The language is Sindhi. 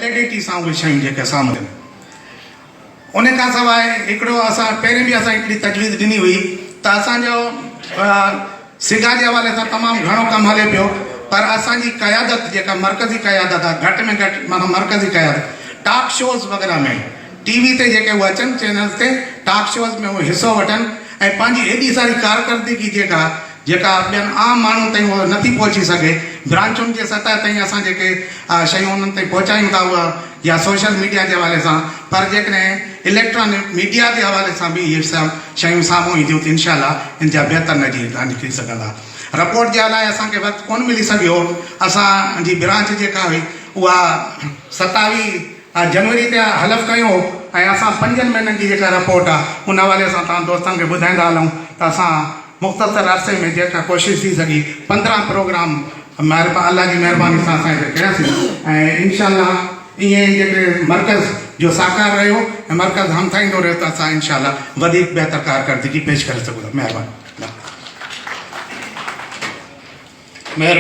ويليڊٽي سان اهي شيون جيڪي سامهون اچن. ان کان سواء هڪڙو اسان پهرين به اسان هڪڙي تجويز ڏني هئي ته اسان جو سگا جي حوالي سان تمام گهڻو ڪم هلي پيو پر اسان جي قيادت جيڪا مرڪزي قيادت آهي گهٽ ۾ گهٽ معنيٰ مرڪزي قيادت ٽاڪ شوز وغيره ۾ ٽي وي تي جيڪي اهي اچن چينلز تي ٽاڪ شوز ۾ اهي حصو وٺن ۽ پنهنجي ايڏي ساري ڪارڪردگي جيڪا جيڪا ٻين عام ماڻهن تائين اها نٿي پهچي سگهي، برانچن جي سطح تائين اسان جيڪي شيون انهن تائين پهچايون ٿا اها يا سوشل ميڊيا جي حوالي سان پر جيڪڏهن اليڪٽرانڪ ميڊيا جي حوالي سان به اهي سڀ شيون سامهون اينديون ته انشاء الله ان جا بهتر نتيجا نڪري سگهندا. رپورٽ جي لاء اسان کي وقت ڪونه ملي سگهيو، اسان جي برانچ جيڪا هئي اها 27. جنوري تي حلف کنيو هو ۽ اسان پنجن مهينن جي جيڪا رپورٽ آ ان حوالي سان توهان دوستن کي ٻڌائيندا هلون ته اسان مختصر عرصي ۾ جيڪا ڪوشش ٿي سگهي 15 پروگرام الله جي مهرباني سان اسان هتي ڪياسين ۽ انشاء الله ائين ئي جيڪڏهن مرڪز جو ساڪار رهيو ۽ مرڪز همٿائيندو رهيو ته اسان انشاء الله وڌيڪ بهتر ڪارڪردگي پيش ڪري سگهون ٿا مهرباني. مهرباني.